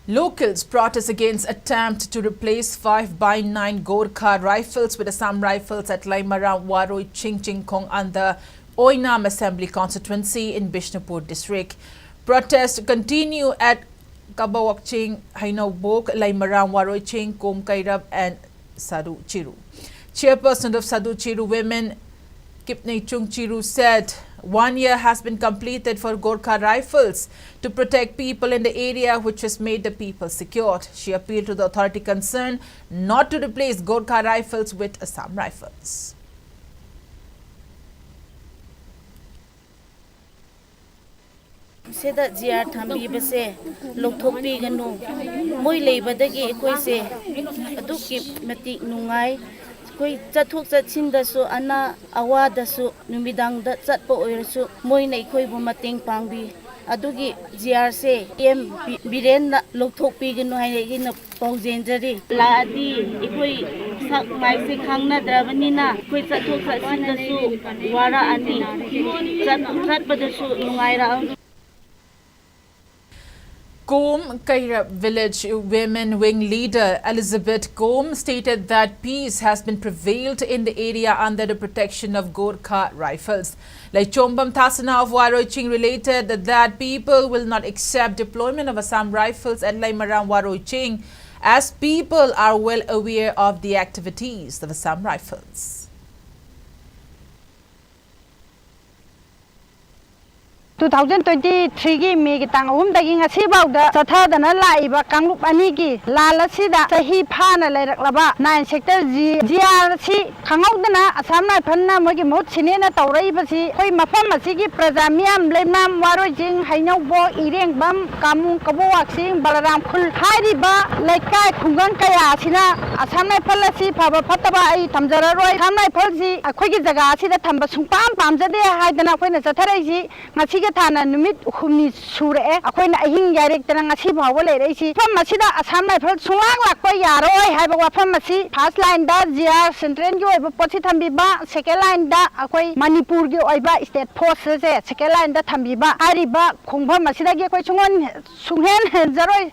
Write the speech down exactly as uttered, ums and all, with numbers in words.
Locals protest against attempt to replace five by nine Gorkha Rifles with Assam Rifles at Laimaram Waroi Ching Chingkhong under Oinam Assembly Constituency in Bishnupur District. Protests continue at Kabawakching, Hainaubok, Laimaram Waroi Ching, Kom Kairap and Sadhu Chiru. Chairperson of Sadhu Chiru Women, Kipnei Chung Chiru said, one year has been completed for Gorkha Rifles to protect people in the area, which has made the people secured. She appealed to the authority concerned not to replace Gorkha Rifles with Assam Rifles. ꯁꯤꯗ G R ꯊꯝꯕꯤꯕꯁꯦ ꯂꯧꯊꯣꯛꯄꯤꯒꯅꯨ꯫ ꯃꯣꯏ ꯂꯩꯕꯗꯒꯤ ꯑꯩꯈꯣꯏꯁꯦ ꯑꯗꯨꯛꯀꯤ ꯃꯇꯤꯛ ꯅꯨꯡꯉꯥꯏ꯫ ꯑꯩꯈꯣꯏ ꯆꯠꯊꯣꯛ ꯆꯠꯁꯤꯟꯗꯁꯨ, ꯑꯅꯥ ꯑꯋꯥꯗꯁꯨ, ꯅꯨꯃꯤꯗꯥꯡꯗ ꯆꯠꯄ ꯑꯣꯏꯔꯁꯨ ꯃꯣꯏꯅ ꯑꯩꯈꯣꯏꯕꯨ ꯃꯇꯦꯡ ꯄꯥꯡꯕꯤ꯫ ꯑꯗꯨꯒꯤ ꯖꯤ ꯑꯥꯔꯁꯦ ꯄꯤ ꯑꯦꯝ ꯕꯤ-, ꯕꯤꯔꯦꯟꯅ ꯂꯧꯊꯣꯛꯄꯤꯒꯅꯨ ꯍꯥꯏꯅ ꯑꯩꯅ ꯄꯥꯎꯖꯦꯟꯖꯔꯤ꯫ ꯂꯥꯛꯑꯗꯤ ꯑꯩꯈꯣꯏ ꯁꯛ ꯃꯥꯏꯁꯦ ꯈꯪꯅꯗ꯭ꯔꯕꯅꯤꯅ ꯑꯩꯈꯣꯏ ꯆꯠꯊꯣꯛ ꯆꯠꯁꯤꯟꯗꯁꯨ ꯋꯥꯔꯛꯑꯅꯤ꯫ ꯆꯠ-, ꯆꯠꯄꯗꯁꯨ ꯅꯨꯡꯉꯥꯏꯔꯛꯑꯅꯤ꯫ Kom Kairap Village Women Wing Leader Elizabeth Kom stated that peace has been prevailed in the area under the protection of Gorkha Rifles. Leichombam Thasana of Waroiching related that people will not accept deployment of Assam Rifles at Laimaram Waroiching, as people are well aware of the activities of Assam Rifles. Two thousand twenty-three ꯒꯤ ꯃꯦꯒꯤ ꯇꯥꯡ ꯑꯍꯨꯝꯗꯒꯤ ꯉꯁꯤꯐꯥꯎꯗ ꯆꯠꯊꯗꯅ ꯂꯥꯛꯏꯕ ꯀꯥꯡꯂꯨꯞ ꯑꯅꯤꯒꯤ ꯂꯥꯟ ꯑꯁꯤꯗ ꯆꯍꯤ ꯐꯥꯅ ꯂꯩꯔꯛꯂꯕ nine sector G R C ꯈꯪꯍꯧꯗꯅ ꯑꯁꯥꯝ ꯔꯥꯏꯐꯜꯅ ꯃꯣꯏꯒꯤ ꯃꯍꯨꯠ ꯁꯤꯅꯦꯅ ꯇꯧꯔꯛꯏꯕꯁꯤ ꯑꯩꯈꯣꯏ ꯃꯐꯝ ꯑꯁꯤꯒꯤ ꯄ꯭ꯔꯖꯥ ꯃꯤꯌꯥꯝ, ꯂꯩꯃꯔꯥꯝ, ꯋꯥꯔꯣꯏꯖꯤꯡ, ꯍꯩꯅꯧꯕꯣꯛ, ꯏꯔꯦꯡꯕꯝ, ꯀꯥꯃꯨꯡ, ꯀꯕꯣꯋꯥꯛꯆꯤꯡ, ꯕꯂꯔꯥꯝ ꯈꯨꯜ ꯍꯥꯏꯔꯤꯕ ꯂꯩꯀꯥꯏ ꯈꯨꯡꯒꯪ ꯀꯌꯥ ꯑꯁꯤꯅ ꯑꯁꯥꯝ ꯔꯥꯏꯐꯜ ꯑꯁꯤ ꯐꯕ ꯐꯠꯇꯕ ꯑꯩ ꯊꯝꯖꯔꯔꯣꯏ꯫ ꯑꯁꯥꯝ ꯔꯥꯏꯐꯜꯁꯤ ꯑꯩꯈꯣꯏꯒꯤ ꯖꯒꯥ ꯑꯁꯤꯗ ꯊꯝꯕ ꯁꯨꯡꯄꯥꯝ ꯄꯥꯝꯖꯗꯦ ꯍꯥꯏꯗꯅ ꯑꯩꯈꯣꯏꯅ ꯆꯠꯊꯔꯛꯏꯁꯤ ꯉꯁꯤꯒ ꯊꯥꯅ ꯅꯨꯃꯤꯠ ꯍꯨꯝꯅꯤ ꯁꯨꯔꯛꯑꯦ꯫ ꯑꯩꯈꯣꯏꯅ ꯑꯍꯤꯡ ꯌꯥꯏꯔꯦꯛꯇꯅ ꯉꯁꯤ ꯐꯥꯎꯕ ꯂꯩꯔꯛꯏꯁꯤ꯫ ꯃꯐꯝ ꯑꯁꯤꯗ ꯑꯁꯥꯝ ꯔꯥꯏꯐꯜ ꯁꯨꯡꯂꯥꯛ ꯂꯥꯛꯄ ꯌꯥꯔꯣꯏ ꯍꯥꯏꯕ ꯋꯥꯐꯝ ꯑꯁꯤ first line ꯗ ꯖꯤ ꯑꯥꯔ central ꯒꯤ ꯑꯣꯏꯕ ꯄꯣꯠꯁꯤ ꯊꯝꯕꯤꯕ, second line ꯗ ꯑꯩꯈꯣꯏ ꯃꯅꯤꯄꯨꯔꯒꯤ ꯑꯣꯏꯕ state force ꯁꯦ second line ꯗ ꯊꯝꯕꯤꯕ, ꯍꯥꯏꯔꯤꯕ ꯈꯣꯡꯐꯝ ꯑꯁꯤꯗꯒꯤ ꯑꯩꯈꯣꯏ ꯁꯨꯡꯍꯣꯟ-, ꯁꯨꯡꯍꯦꯟ ꯍꯦꯟꯖꯔꯣꯏ꯫